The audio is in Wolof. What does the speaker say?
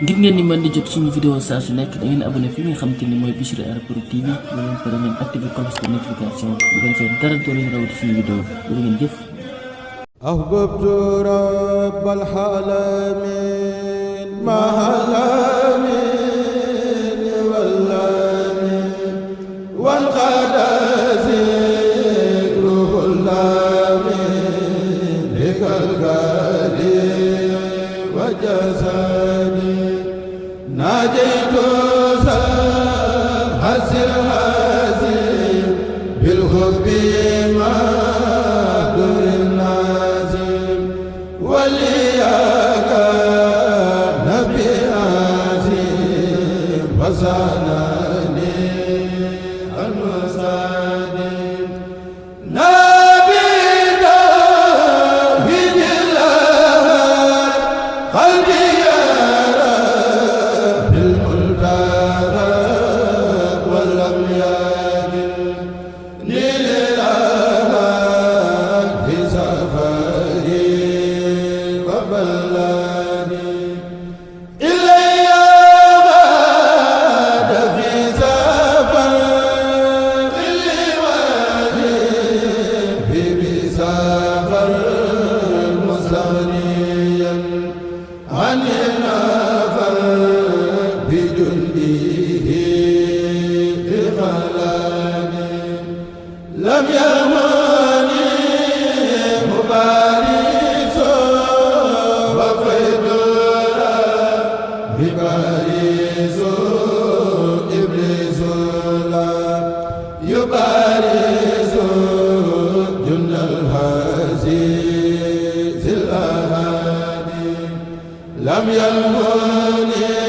ngir ngeen ni mën di jot suñu vidéo saa su nekk da ngeen abonné fi nga xamante ni mooy Bichri Airport TV bu leen pare ngeen activé cloche de notification bu ko defee dara doo leen rawati suñu vidéo bu ngeen jëf ahbabtu rabbal alamin mahalamin wallamin wal qadasi ruhul lamin bikal gadi wa jasadi ناجيت حسر حسير بالحب ما دور النازل ولياك نبي عظيم وسانني المسادم نبي داود الله قلبي لم يرمني مبارك وفيد بباريس إبليس لا يبارز جند العزيز الأهادي لم يرمني